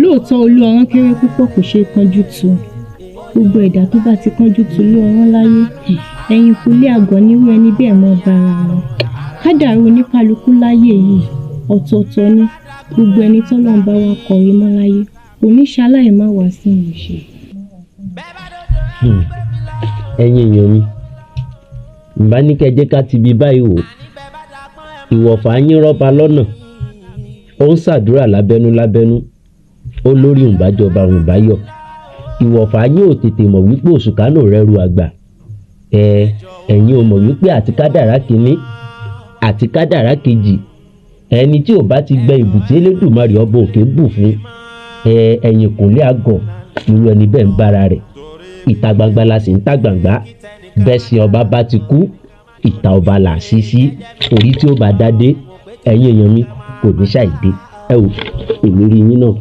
Lóòótọ́, olú ọrán kéré púpọ̀, kò ṣeé kánjú tu. Gbogbo ẹ̀dá tó bá ti kánjú tu olú ọrán láyé, ẹ̀yìnkùlé àgọ̀ nírú ẹni bẹ́ẹ̀ mọ́ bára wọn. Kádàrá oníkálukú láyé yìí ọ̀tọ̀ọ̀tọ̀ ni. Gbogbo ẹni tọ́lọ́run bá wá kọre mọ́ láyé kò ní ṣaláì má wá sí ìmúṣẹ. Ẹ̀yin èèyàn mi, ǹbá ní kẹ́ jẹ́ ká ti bi báyìí wò. Ìwọ̀fà yín rọ́ba lọ́nà, ó ń ṣàdúrà lábẹ́nú lábẹ́nú, ó lórí òǹbájọba òǹbáyọ̀. Ìwọ̀fà yín ò tètè mọ̀ wípé òṣùkánò rẹ̀ ru àgbà. Ẹ ẹ̀yin ò mọ̀ wípé àti kádàrá kínní àti kádàrá kejì, ẹni tí ò bá ti gbẹ ìbùtí Elédùmarè ọba òkè bù fún ẹ, ẹ̀yìn kùnlé àgọ̀ irú ẹni bẹ́ẹ̀ ń bára rẹ̀. Ìta gbangba la sì ń ta gbangba. Bẹ́ẹ̀ sì ọba bá ti kú, ìta ọba là sí sí orí tí ó bá dá dé. Ẹ̀yin èèyàn mi, kò ní ṣàìdé. Ẹ wò, èmi rí yín náà.